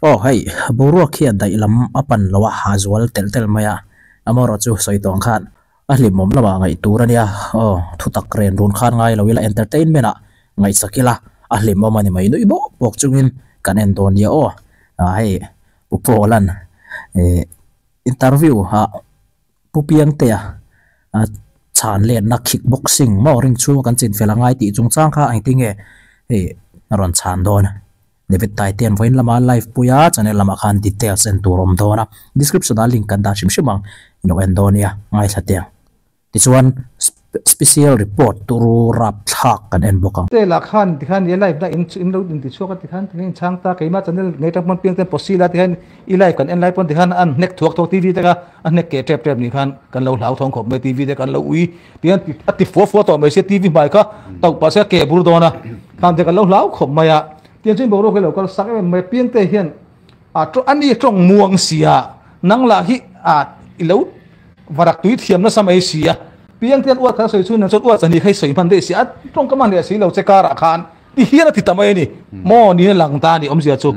Aw hei, boruak hian daih lam a pan lo a, a zual telh telh mai a, amaherawhchu sawi tawh ang khan a hlimawm lamah ngaih tur a nia, aw thutak ren run khan ngai lo ila entertainment ah ngaihsak ila a hlimawm a ni mai nuih bawk bawk chungin kan en dawn nia aw, hei Pu Paul-a'n eh interview ah Pu Piangtea a chhan letna kick boxing maw ring chhunga kan chinfel a ngai tih chungchang kha engtinge hei a rawn chhan dawn. David Taitean vawiin lama live pui a channel lamah khan details en tur a awm dawn a, description ah link kan dah hrim hrim ang i lo en dawn nia ngaithla teh ang. Tichuan special report turu rapthlak kan en bawk ang. Te lah khan tikhan i live na in in lo inti chhuak a tikhan tikhan in chhang ta keimah channel ngei tang pawn piang ten posi la tikhan i live kan en lai pawn tikhan an hnek thuak thuak TV te kha a hnek keh tep tep ni khan kan lo hlau thawng khawp mai TV te kan lo ui tihian a ti fua fua tawh mai sia TV hmai kha tauh pah se a keh bur dawn a khan te kan lo hlau khawp mai a tiang chuan boruak hi lo kal sak em em mai piang te hian a ani tawng muang sia nang lah hi a i lo Varak tui thiam nasa mai si a, Piangte an uat kha sawi chu nang chuan uat chani kha i sawi hman daih si a, tawngka man leh si lo che karah khan ti hian a ti ta mai a ni, maw niin a lang ta a ni awmzia chu.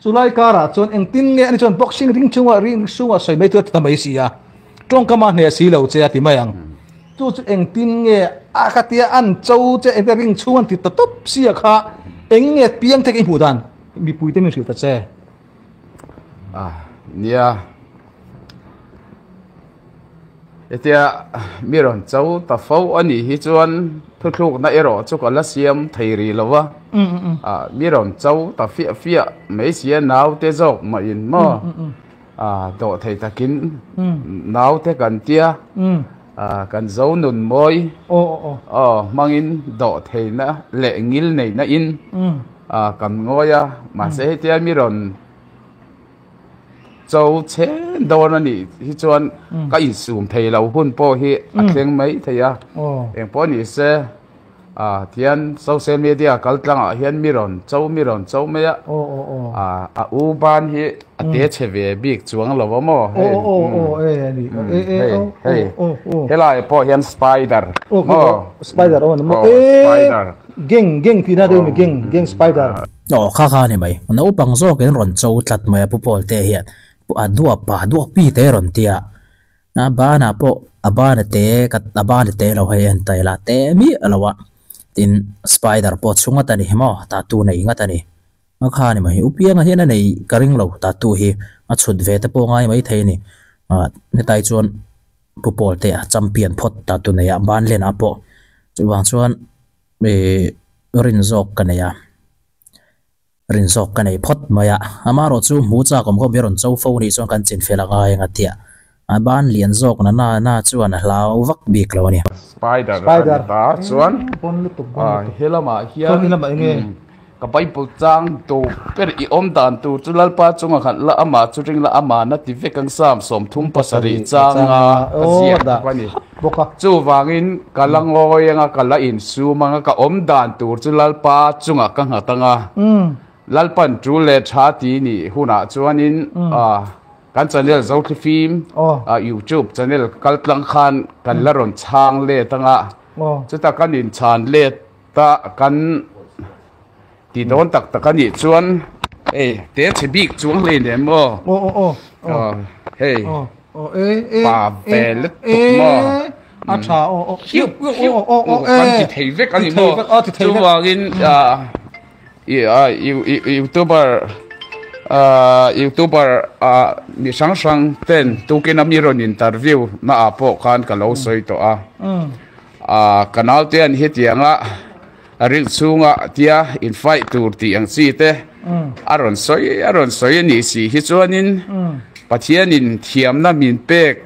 Chulai karah chuan engtin nge ani chuan boxing ring chungah ring chungah sawi mai tur a ti ta mai si a, tawngka man hneh si lo che a ti mai ang. Chu chu engtin nge a kha tia an cho che engte ring chhung an ti ta tawp si a kha eng nge Piangte ka i hmuh dan mipuite min hrilh ta che. Ah nia hetia mi rawn cho ta fo a nih hi chuan thuthlukna erawh chu ka la siam thei rih lo va ah mi rawn cho ta fiah fiah mai sia naute zawk mah in maw ah dawh thei takin naute kan tia ah kan zo nun mawi aw hmangin dawh theihna leh ngil neihna in. A kan ngawi a, mahse hetia mi rawn cho chhen dawn a nih hi chuan ka insum thei lo hun pawh hi a thleng mai thei a, engpawh ni se a tihian social media kal tlangah hian mi rawn cho mi rawn cho mai a, a u ban hi a te chhe ve bik chuang lo a maw hei hei helai pawh hian spider maw spider. Gang gang tih na deuh mi gang gang spider. Aw kha kha ni mai. Naupang zawkin rawn cho tlat mai a Pu Paul te hian a duapa duapi te rawn ti a. A banah pawh a bana te ka a bana te lo hei en ta ila te miah lo a. Tin spider pawh chhung ngat a ni maw tattoo nei ngat a ni. A kha ni mai. U Pianga hian a nei ka ring lo tattoo hi a chhut ve te pawh ngai mai thei a ni. Hetlai chuan Pu Paul te a champion phawt tattoo nei a ban len ah pawh chuvang chuan Ih rin zawk ka nei a, rin zawk ka nei phawt mai a, amaherawh chu hmu chak awm khawp hi rawn cho fo nih chuan kan chin fel a ngai ang a tia, a ban lian zawk na na na chuan a hlau vak bik lo a ni. Spider a ni ta chuan helamah hian Ka Bible chang tu ber i awm dan tur chu Lalpa chunga khat la amah chu ring la amah na ti vek ang Psalm 37 changa ka ziak bawk a ni. Chuvangin ka la ngawi anga ka la insum anga ka awm dan tur chu Lalpa chunga ka nghat anga Lalpan tul leh tha ti nih hunah chuanin kan channel Zothlifim YouTube channel kal tlang khan kan la rawn chhang let anga chuta kan inchhan let Ta kan ti dawn tak tak a nih chuan hei te chhe bik chuang hlei nen maw aw hei pa ve lutuk maw a tha aw aw hiu hiu kan ti thei vek a ni maw chuvangin youtuber youtuber mi hrang hrang ten tukin a mi rawn interview na ah pawh khan ka lo sawi tawh a. A ka naute an hetianga a rilh chhunga tia in fight tur tih ang chi te a rawn sawi a rawn sawi a nih si hi chuanin Pathianin thiamna min pek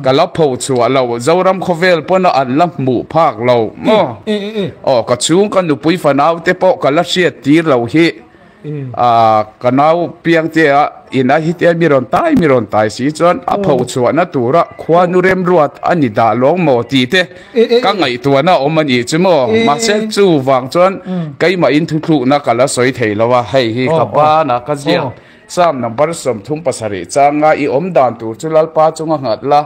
ka la pho chhuah lo Zoram khawvel pawna an la hmuh phak lo maw aw ka chhung ka nupui fanau te pawh ka la hriat tir lo hi. A ka nau piangte a ina hi te mi rawn tai mi rawn tai si chuan a pho chhuahna tura khuanu remruat a ni dah lawng maw tih te ka ngaihtuahna a awm a nih chu maw mahse chu vang chuan keimahin thuthlukna ka la sawi thei lo a hei hi ka bana ka ziak Psalm number 37 changa i awm dan tur chu Lalpa chunga nghat la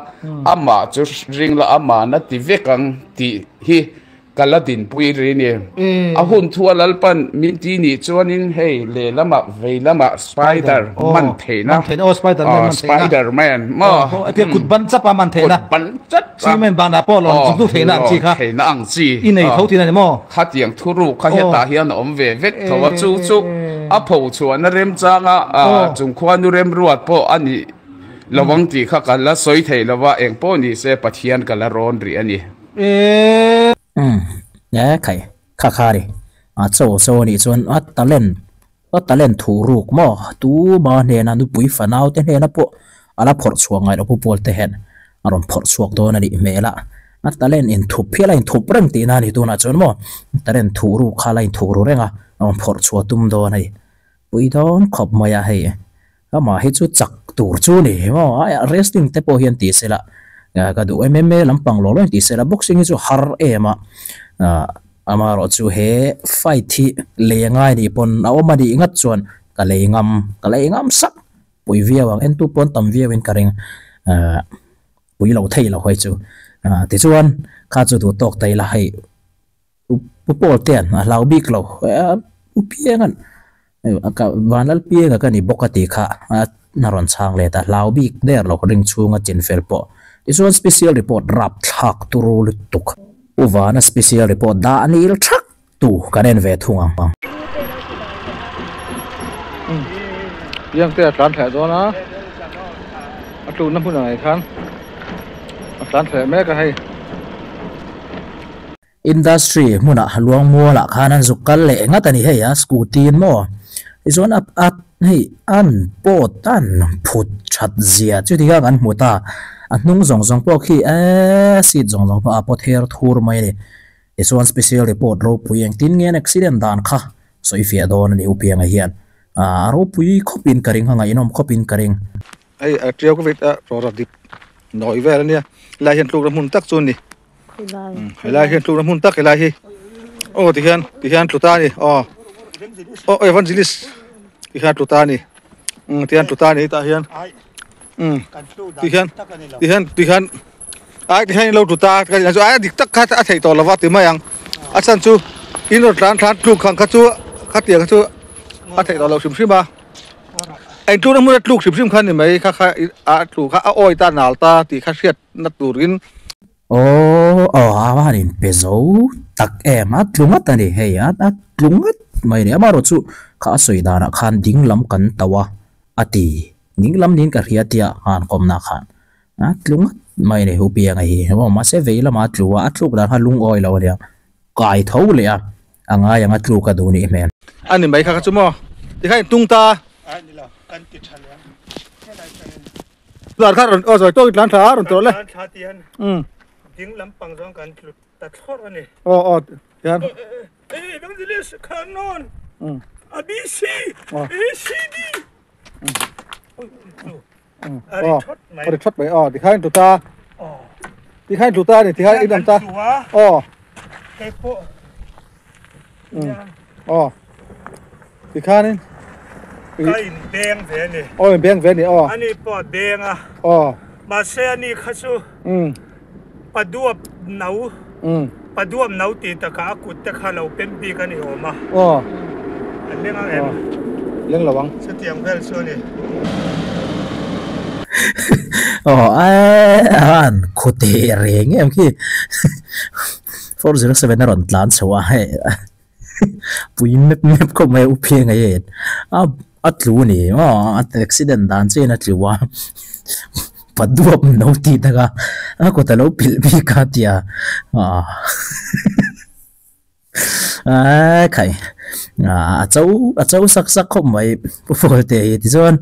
amah chu ring la amahna ti vek ang tih hi. Ka la dinpui ri ni. A hun thu a Lalpan min ti nih chuanin hei lehlamah veilamah spider man theihna spider man maw kut ban chap a man theihna kut ban chat cement banah pawh lawm zuk zuk theihna ang chi kha theihna ang chi i nei tho thin a ni maw khatiang thuruk kha hetah hian a awm ve vek tho a chu chu a pho chhuahna remchanga chung khuanu remruat pawh a nih lovang tih kha ka la sawi thei lova engpawh ni se Pathian ka la rawn rih a ni. E. Umm e khai kha kha ri a cho cho anih chuan a talent a talent thuh ruk maw tuma hnena nupui fanau te hnena pawh a la phawrh chhuak ngai loh pu pawl te hian a rawn phawrh chhuak dawn anih hmel a a talent inthup hi a la inthup reng tihna a ni tunah chuan maw talent thuh ruk kha a la inthuh ru reng a a rawn phawrh chhuah tum dawn a ni pui dawn khawp mai a hei. Amah hi chu chak tur chu ni maw a wrestling te pawh hian ti sela ka duh MMA lampang lawh lawin ti sela boxing hi chu har em a amaherawh chu he fight hi lei a ngai nih pawn a awm a nih ngat chuan ka lei ngam ka lei ngam sak pui viau ang entu pawn tam viau in ka ring pui lo thei lo hei chu tichuan kha chu duh tawk ta ila hei. Pu Paul te an a hlau bik lo Pu Pianga'n Vanlal Pianga ka ni bawk a tih kha a rawn chhang let a, hlau bik der lo ring chhunga chin fel pawh. Tichuan special report rap thlak turu lutuk. Pu Vana special report dah nil thak tu kan en ve thung ang. Piang te a tlan thleh dawn a, a tlukna hmun ang ah khan a tlan thleh mek a hei. Industry hmunah Luangmualah khan an zuk kal leh ngat a ni hei a, scooty in maw? Tichuan a a hei an pawt an phut that zia chu tikha kan hmu ta, a hnung zawng zawng pawh khi eee seat zawng zawng pawh a pawt her thur mai a ni. Tichuan special report ropui engtin nge an accident dan kha sawi fiah dawn a ni Upianga hian a ropui khawpin ka ring a ngaihnawm khawpin ka ring. Hei a tiau ka vit a rawra dik nawi vel a nia, helai hian tlukna hmun tak chu a ni. Helai hian tlukna hmun tak helai hi aw ti hian ti hian tlu ta a ni aw aw evangelist ti hian tlu ta a ni um ti hian tlu ta a ni tah hian um ti hian ti hian ti hian ai ti hian in lo tlu ta ka chu ai dik tak kha a theih tawh lova ti mai ang a chhan chu in rawn tlan thlan tluk ang kha chu khatiang kha chu a theih tawh loh hrim hrim a. Eng tlukna hmun a tluk hrim hrim kha ni mai kha kha a tlu kha a awi ta nal ta tih kha hriat na turin. Aw aw a va han in pe zo tak em a tlu ngat a ni hei a a tlu ngat mai a ni amaherawh chu kha a sawi danah khan ding lam kan tauh a a ti ding lam niin ka hria tia han kawmna khan a tlu ngat mai a ni Upianga hi aw mahse vei lamah a tlu a a tluk dan kha lungawi lo a nia kai tho leh a A ngai ang a tluk a duh nih hmel. A ni mai kha kha chu maw? Tikhan in tung ta. Ai ni lo, kan ti tha leh ang. Helai tangin. Tlan kha rawn aw zawi tawk in tlan tha a rawn tawh le. Tlan tha ti hian ding lampang zawng kan tlu ta thlawrh a ni. Aw aw tihian. E Evangelist Khanon A B C A C D. A ri thawt mai. A ri thawt mai aw tikhan in tlu ta. Tikhan in tlu ta a ni tikhan in awm ta. Aw. Kei pawh. Aw. Tikhanin. Ka in beng ve a ni. Aw in beng ve a ni aw. Ani pawh a beng a. Aw. Mahse ani kha chu. Paduap no. Paduap no tih takah a kut te kha lo pem bik a ni awm a. Aw. An leng ang em? Leng lo ang. Chutiang vel chu a ni. Aw a an khute reng em khi 407 a rawn tlan chho a hei pui mep mep khawp mai a u phiang a en a a tlu a ni maw a accident dan chiahin a tlu a pa duap no tih tak a a kut a lo pilh bik a tia ah Aaa khai a cho a cho sak sak khawp mai pu Pawlte hi tichuan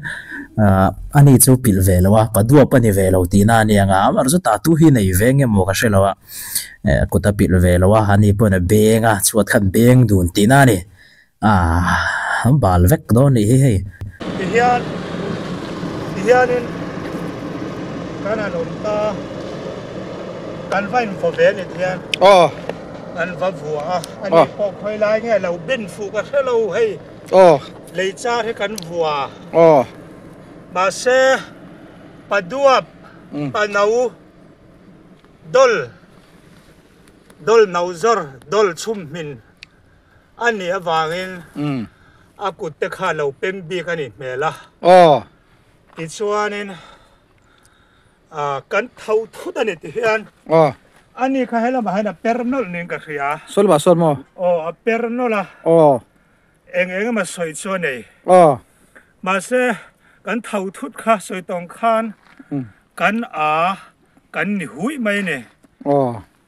ah ani chu pilh ve lo a pa duap a ni ve lo tihna a ni ang a amah chu tah tu hi nei ve nge maw ka hre lo a eh kut a pilh ve lo a ani pawhin a beng a chhuat khan beng dun tihna a ni ah bal vek dawn a nih hi hei. Tihian tihianin kan han awm ta kan va invaw ve a ni tihian. Aw. An va vua a, a ni pawh khawi lai nge lo ben fuh ka hre lo hei. Aw. Lei char hi kan vua. Aw. Mahse Paduap, Pano, Dol. Dol no zawr, dol chhum hmin a nih avangin a kut te kha lo pem bik a nih hmel a. Tichuanin kan tho thut a ni ti hian ani kha helamah hian a per nawlh niin ka hria. Saw lamah sawn maw? Aw, a per nawlh a. Eng eng emaw sawi chu a nei. Mahse, kan tho thut kha sawi tawng khan kan a kan ni huih mai a ni.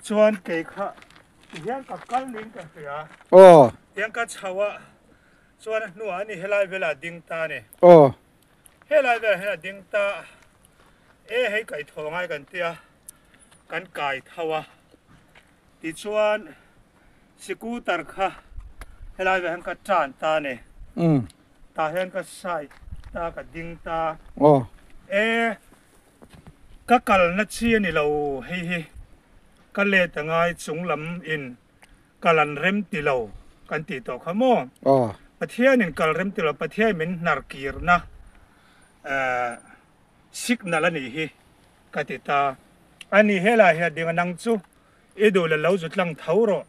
Chuan kei kha tihian ka kal niin ka hria. Tihian ka chho a, chuan a hnuah a ni helai velah a ding ta a ni. Helai velah hian a ding ta a, e hei kaihthawh ngai kan tia, kan kai tho a. Tichuan scooter kha helai velah hian ka tan ta a ni. Tah hian ka side ta ka ding ta. E Ka kalna chi a ni lo hei hi ka let a ngai chung lam in kal an rem ti lo kan tih tawh kha maw? Pathian in kal rem ti lo Pathian min hnar kirna signal a nih hi ka ti ta a ni helai hi a ding a nang chu i duh leh lo zu tlang tho rawh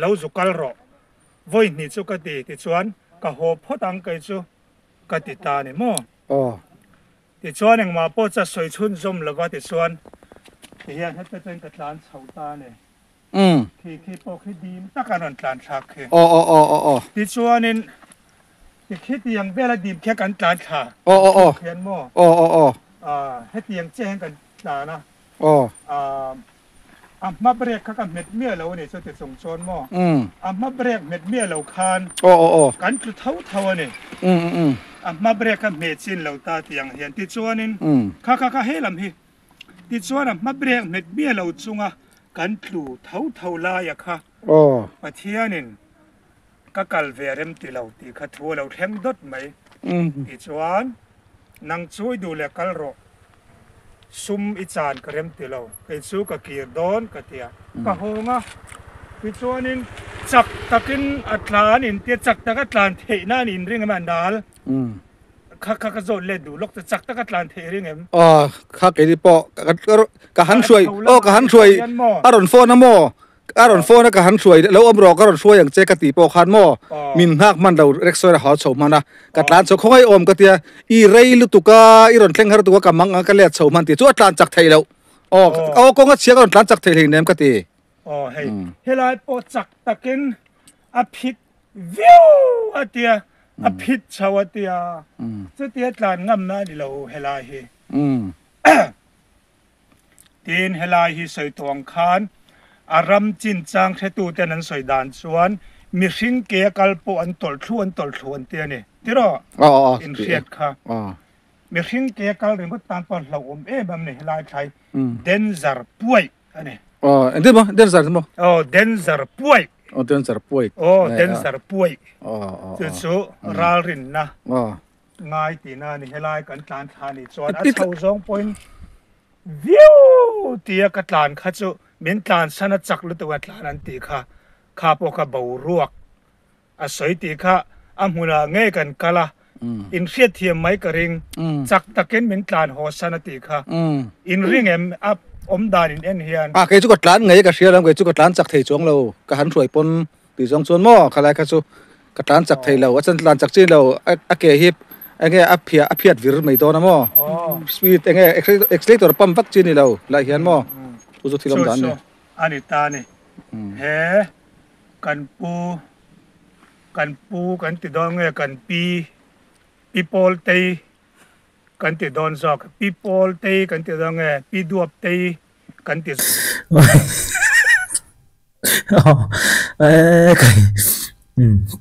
lo zu kal rawh vawi hnih chu ka ti tichuan ka haw phawt ang kei chu ka ti ta a ni maw? Tichuan engmah pawh chu a sawi chhunzawm lova tichuan tihian heta chuan ka tlan chho ta a ni. Khi khi pawh khi dim tak an rawn tlan thlak khi. Tichuanin khitiang vela dim khian kan tlan thla khian maw? Hetiang chiah hian kan tlan a. A hma brake kha ka hmet miah lo a ni chuti chung chuan maw a hma brake hmet miah lo khan kan tlu tho tho a ni. A hma brake kha hmeh chin lo ta tih ang hian tichuanin kha kha kha he lam hi tichuan a hma brake hmet miah lo chunga kan tlu tho tho laia kha Pathianin ka kal ve rem ti lo tih kha thu a lo thleng dawt mai. Tichuan, Nang chu i duh leh kal rawh, sum i chan ka rem ti lo, kei chu ka kir dawn ka ti a, ka hawng a. Tichuanin, chak takin a tlan in tia chak taka tlan theihna a nih ring em a nal kha kha ka zawt let duh lawk che, chak taka tlan theih ring em? Aw, kha keini pawh ka han hruai, aw ka han hruai, a rawn phone a maw? A rawn phone a ka han hruai lo awm rawh ka rawn hruai ang che ka tih pawh khan maw min nghak hman lo rickshaw a haw chho hman a ka tlan chho khawngaih awm ka tia i rei lutuk a i rawn thleng har tuk a ka mang ang ka let chho hman tih chu a tlan chak theih loh aw aw kawng a chhia ka rawn tlan chak theih hlei nem ka ti. Aw hei helai pawh chak takin a phit viau a tia a phit chho a tia chutia tlan ngamna a ni lo helai hi. Tin, helai hi sawi tawh ang khan a ram chinchang hretuten an sawi dan chuan mihring ke a kal pawh an tawlh thlu an tawlh thlu an ti a ni. Tiraw? In hriat kha. Mihring ke a kal ringawt tan pawh hlauhawm em em a ni helai thlai danger puaih a ni. Aw, engtin maw? Danger maw? Aw, danger puaih. Aw, danger puaih. Aw, danger puaih. Chu chu ralrinna. Ngai tihna a ni, helai kan tlan thla a nih chuan a chho zawng pawhin viau tia ka tlan kha chu min tlan san a chak lutuk a tlan an tih kha, kha pawh kha boruak a sawi tih kha a hmunah ngei kan kal a, in hriatthiam mai ka ring, chak takin min tlan haw san a tih kha, in ring em a awm dan in en hian. A kei chu ka tlan ngei ka hria lo, kei chu ka tlan chak thei chuang lo, ka han hruai pawn Tih zawng chuan maw khalai kha chu ka tlan chak thei lo, a chan tlan chak chin lo, a ke hi enge a phiah a phiat vir mai dawn a maw, speed enge accelerator pump vak chi a ni lo lai hian maw chu chu thil awm dan a ni. Chu chu a ni ta a ni, he kan pu kan pu kan ti dawn nge kan pi pi pawl tei kan ti dawn zawk pi pawl tei kan ti dawn nge pi duap tei kan ti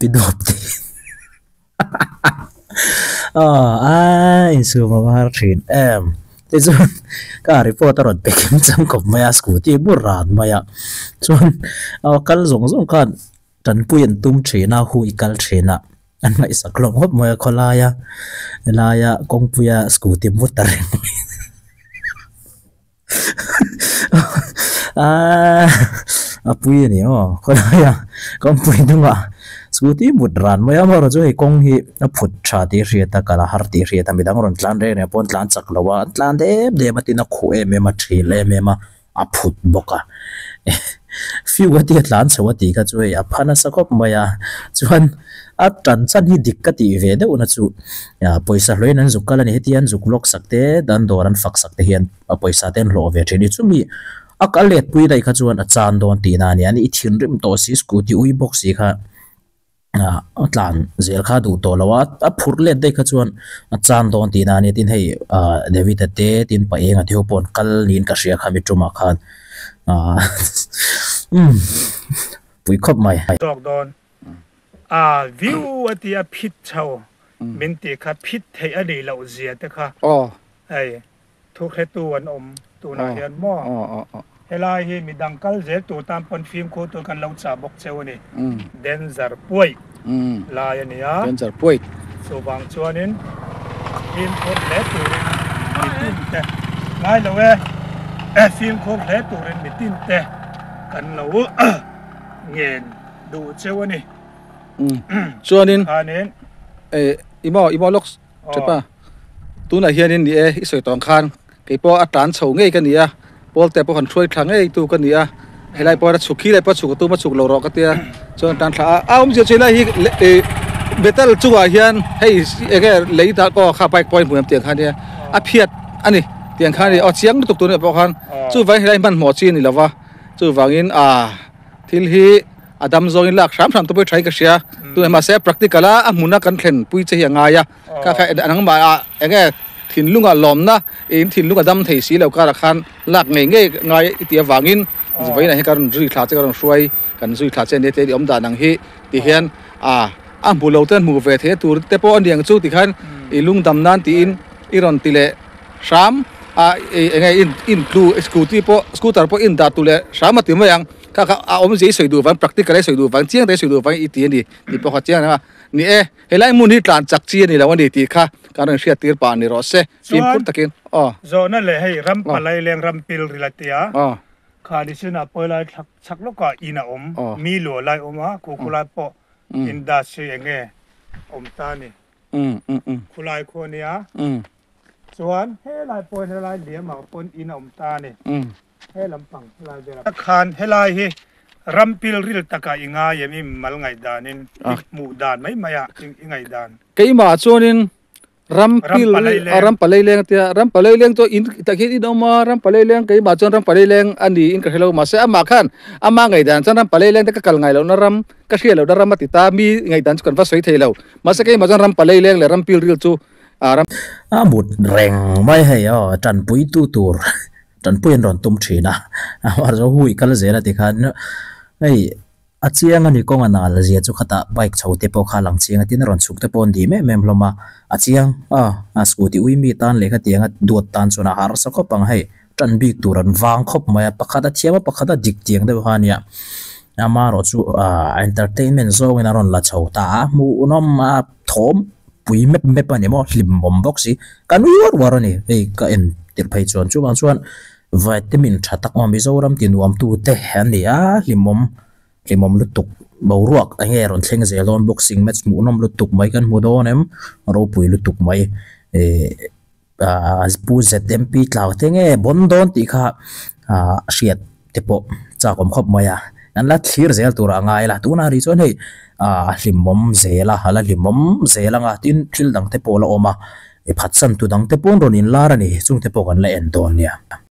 Ti duap ti a insum a var thin em tichuan ka report a rawn pe kim chang khawp mai a scooty bur ran mai a chuan kal zawng zawng khan tanpui an tum thin a hui kal thin a an ngaihsak hlawm khawp mai a khawlaia helaia kawngpuia scooty mut ta reng mai. A pui a ni aw khawlai a kawngpui hnungah scooty mut ran mai a amaherawhchu chu hei kawng hi a phut tha tih a hriat a kal a har tih a hriat a midang rawn tlan reng reng pawh an tlan chak lo a an tlan dep dep a tin a khuh em em a thil em em a a phut bawk a. Fiu a tia tlan chho a tih kha chu hei a pha nasa khawp mai a, chuan a tan chan hi dik ka tih ve deuh na chu pawisa hlawin an zuk kal a ni, heti an zuk lawk sak te dan dawr an fak sak te hian a pawisa te an hlawh ve thin i chumi a kal let pui daih kha chuan a chan dawn tihna a ni a, ni i thinrim tawh si scooty ui bawk si kha. A tlan zel kha duh tawh lo a, a phurh let daih kha chuan a chan dawn tihna a nia tin hei ah David a te tin pa enga te ho pawh an kal niin ka hria kha mi tumah khan ah umm pui khawp mai. Zawk dawn a view a ti a phit chho min tih kha phit theih a nih loh zia te kha hei Thu hretu an awm tunah hian maw? Helai hi midang kal zel tur tan pawn fimkhur tur kan lo chah bawk cheu a ni. Danger puaih lai a ni a. Danger puaih. Chuvang chuanin fimkhur hle turin mitin te ngai lo e, fimkhur hle turin mitin te kan lo ngen duh cheu a ni. Chuanin i maw i maw lawk Ṭhepa, tunah hianin ni e, i sawi tawng khan kei pawh a tlan chho ngei ka ni a, Pawlte pawh han hruai thla ngei tu ka ni a, helai pawh a chhuk khi lai pawh a chhuk a tum a chhuk lo rawh ka tia, chuan a tlan thla a, a awmzia chu helai hi ih metal chungah hian hei eng nge lei dah pawh kha bike pawh a inhmu em tiang kha nia, a phiat a ni tiang kha a ni, aw chiang lutuk tunah pawh khan chuvangin helai hmanhmawh chi a ni lo va, chuvangin ah thil hi. A dam zawngin lak hram hram te pawh hi thain ka hria. Tunah mahse practical a a hmuna kan thlen pui che hi a ngai a. Kha kha nangmah ah eng nge thinlunga lawmna in thinlung a dam thei si lo karah khan lak ngei ngei ngai i tih avangin vawiinah hian ka rawn zui thla che ka rawn hruai kan zui thla che ania te i awm dan ang hi ti hian a a hmu lo te an hmu ve theih tur te pawh a niang chu ti khan i lungdam nan tiin i rawn ti leh hram a eng nge in tlu scooty pawh scooter pawh in dah tu leh hram a ti mai ang. Kha kha a awmzia i sawi duh vang, practical i sawi duh vang, chiang ta i sawi duh vang i ti a ni tih pawh kha chiang a ni e. Helai hmun hi tlan chak chi a ni lo a ni tih kha kan rawn hriat tir pah ni rawh se. Fimkhur takin aw. Zawhna leh hei ram palai leng ram pil ril a tia, kha ni sinah pawilai thlak chak lawkah in a awm, mi luah lai awm a, khu khulai pawh industry eng nge awm ta a ni. Khulai khu a nia, chuan helai pawh helai liamah pawn in a awm ta a ni. He lampang helai velah khan helai hi ram pilril takah i ngai em i mal ngaihdanin i hmuh dan mai mai a i ngaihdan. Keimah chuanin ram pil ram palei leng tia ram palei leng chu in tak hian in awm a ram palei leng keimah chuan ram palei leng a ni in ka hre lo mahse amah khan ama ngaihdan chuan ram palei leng te ka kal ngai lohna ram ka hriat lohna ram a ti ta mi ngaihdan chu kan va sawi thei lo mahse keimah chuan ram palei leng leh ram pilril chu a ram A mut reng mai hei aw tanpuitu tur Tanpui an rawn tum thin a, a zo hui kal zel a ti khan hei a chiang a ni kawng a nal zia chu khatah bike chho te pawh kha a lang chiang a tin a rawn chhuk te pawh an dih em em hlawm a, a chiang a a scooty ui mi tan leh khatiang a duat tan chuan a harsa khawp ang hei tan bik tur an vang khawp mai a pakhat a thiam a pakhat a dik tiang deuh kha a nia amaherawh chu ah entertainment zawngin a rawn la chho ta a hmuhnawm a thawm pui mep mep a ni maw hlimawm bawk si ka nui uar uar a ni hei ka en tirh phei chuan chuvang chuan vitamin tha tak awm Mizoram ti nuam tu te an ni a hlimawm hlimawm lutuk boruak eng nge rawn thleng zel dawn boxing match hmuhnawm lutuk mai kan hmu dawn em ropui lutuk mai ehh ahh pu ZMP tlau te nge bawn dawn tih kha ahh hriat te pawh chak awm khawp mai a an la thlir zel tur ah ngai la tunah rih chuan hei ahh a hlimawm zel a a la hlimawm zel ang a tin thil dang te pawh a la awm a i phatsan tu dang te pawh an rawn inlar a ni chung te pawh kan la en dawn nia.